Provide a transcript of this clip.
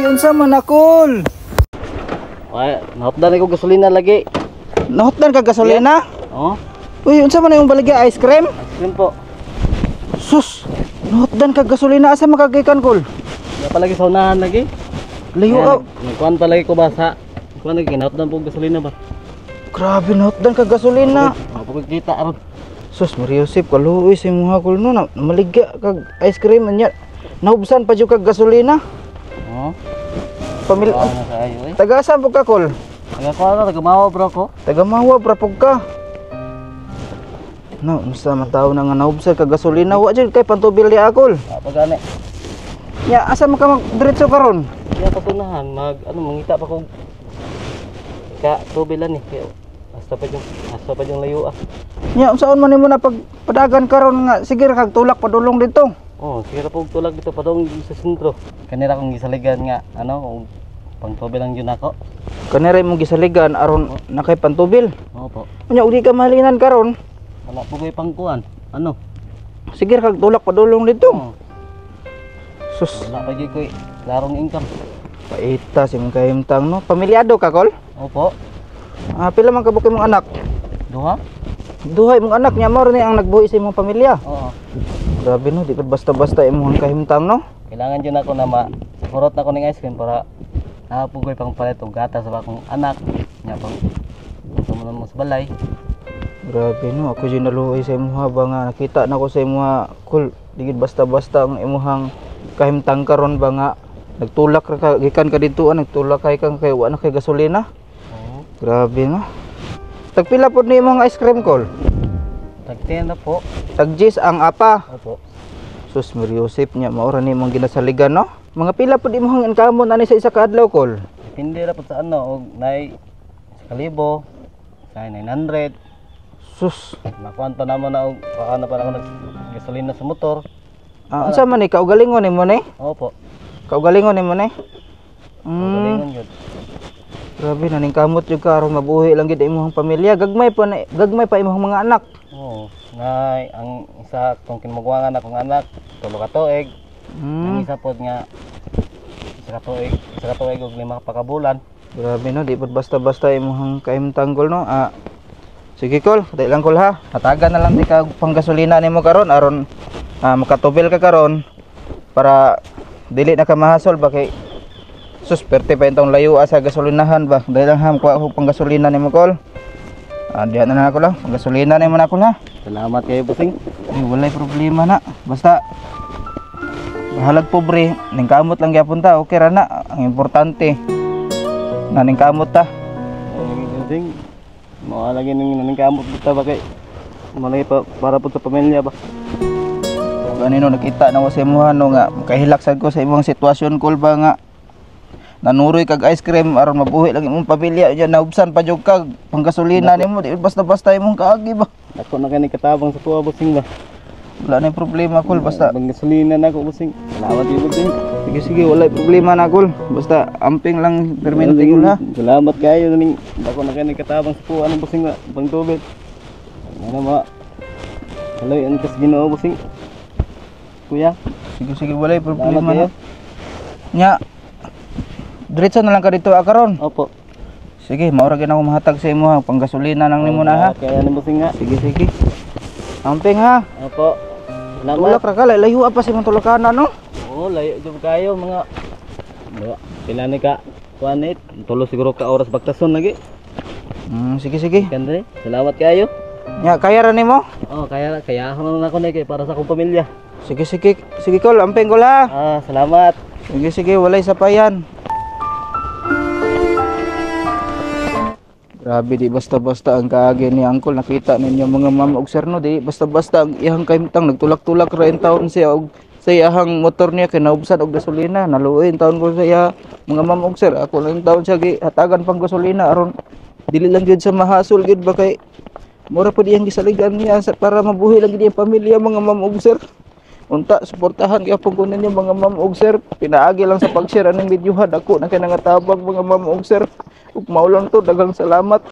Uy, unsa man akol? Ay, nahutdan ko gasolina lagi. Nahutdan ka gasolina? Oh. Uy, unsa man yung baligya, ice cream? Ice cream po. Sus, nahutdan ka gasolina, asa makagikan kol? Wala pa lagi sa unahan lagi. Layo ah. Nagkuhan pa lagi ko ba sa kuan lagi nahutdan po gasolina ba? Grabe, nahutdan ka gasolina. Wa pa ko kita aron. Sus, Mariosep, kaluoy sa imong kol no, namaligya kag ice cream anya. Nahubsan pa jud kag gasolina. Oh. Pamilya. Na kaayo eh. Taga asa po ka kol? Taga kuan na, taga Mawa bro ko. Taga Mawa bra pug ka. No, unsa man tawo na nga nahubsan kag gasolina, wa jud kay pantubil di akol. Wa pa gani. Nya asa man ka magdiretso karon? Kaya pa sunahan mag ano mangita pa kog ka tubilan ni. Kaya hasta pa yung layo ah. Nya unsaon man nimo na pagpadagan karon nga sige ra kag tulak padulong dito? Oh, sige ra po tulak dito padung sa sentro. Kanira kong gisaligan nga ano kung pangtubil lang yun ako. Kanira imong gisaligan aron na kay pantubil. Opo. Unya og di ka mahalinan karon, Wala po ko'y pangkuan. Ano? sige ra kag tulak padulong dito. Oh, Sus, wala pa gyud ko'y klarong income. Paita si mong kahimtang no. Pamilyado ka kol? Opo. Ah, pila man kabuk imong anak? Duha? Duha imong anak nya mao ni ang nagbuhi sa imong pamilya. Oo. Grabe no, di pa basta-basta imong kahimtang no. Kailangan dyan ako na ma-kurot na ko ng ice cream para nakapo ko'y pangpalit og gatas sa akong anak. Nya pang tumunan mo sa balay. Grabe no, ako jud naluoy sa imuha ba nga nakita na ko sa imuha kol, di gid basta-basta ang imuhang kahimtang karon ba nga nagtulak ra ka gikan ka didto, nagtulak kay kang kay wa na kay gasolina. Oo. Grabe no. Tagpila pod ni imong ice cream kol? Tag 10 na po. Tag 10 ang apa. Opo. Sus, Mariosep, nya mao ra ni imong ginasaligan no. Mga pila pod imong inkamon ani sa isa ka adlaw kol? Depende ra po sa ano og nay sa kalibo, sa 900. Sus. Makuan pa namo na og baka na para ako nag gasolina sa motor. Ah, unsa man ni kaugalingon nimo ni? Opo. Kaugalingon nimo ni? Galingon yun. Grabe na ning kamot jud ka aron mabuhi lang gid imong pamilya. Gagmay pa na, gagmay pa imong mga anak. Oo. Nay ang isa tong kinumugwangan akong anak, 3 ka tuig. Ang isa pod nga 1 ka tuig, 1 ka tuig ug 5 pa ka bulan. Grabe no, di pud basta-basta imong kahimtanggol no. Ah, sige kol, dai lang kol ha. Hatagan na lang di ka panggasolina nimo karon aron makatubil ka karon para dili na ka mahasol ba kay sus perte pa intong layo sa gasolinahan ba. Dai lang ha, kuha ko panggasolina nimo kol. Ah, diha na lang ako lang, panggasolina nimo na kol ha. Salamat kayo busing. Ay, walay problema na. Basta bahalag pobre, ning kamot lang gyapon ta, okay ra na. Ang importante na ning kamot ta. Ay, busing. Mao lagi ning naningkamot buta ba kay malay pa para po sa pamilya ba. Ganino nakita na ko sa imuha no nga makahilak sad ko sa imong sitwasyon kol ba nga nanuroy kag ice cream aron mabuhi lang imong pamilya nya naubsan pa jud kag panggasolina nimo, di basta-basta imong kaagi ba. Ako na kani katabang sa tuwa busing ba. Wala na problema kol, basta panggasolina na ako busing. Salamat kayo busing. Sige sige, walay problema na kol. Basta amping lang permente kol ha. Salamat kayo ning ako na kani katabang sa tuwa ng busing ba pangtubig. Ano ma? Haloy ang kas Ginoo busing. Kuya, Sige sige, walay salamat problema kayo. na. Nya diretso na lang ka dito karon. Opo. Sige, mao ra gyud ako mahatag sa imo ha, panggasolina lang nimo na ha. Kaya ni busing nga. Sige sige. Amping ha. Opo. Salamat. Tulak ra ka, layo pa sa imong tulakanan no. Oo, layo jud kayo mga mga pila ni ka kuan eh, tulo siguro ka oras bagtason lagi. Sige sige. Kandre, salamat kayo. Nya kaya ra nimo? Oh, kaya kaya ako na ako na kay para sa akong pamilya. Sige sige. Sige kol, amping kol ha. Ah, salamat. Sige sige, walay sapayan. Grabe, di basta-basta ang kaagi ni angkol. Nakita ninyo mga ma'am og sir no, di basta-basta ang iyang kahimtang. Nagtulak-tulak ra in taon siya og sa iyahang motor niya kay naubsan og gasolina. Naluoy in taon ko sa iya mga ma'am og sir. Ako lang in taon siya gihatagan pang gasolina aron dili lang gyud sa mahasol gyud ba kay mura pud iyang gisaligan niya sa, para mabuhi lang gyud iyang pamilya mga ma'am og sir. Unta suportahan gyapon ko ninyo mga ma'am og sir. Pinaagi lang sa pag-share aning video ha, dako na kay nangatabang mga ma'am og sir. Ug mao lang to, daghang salamat.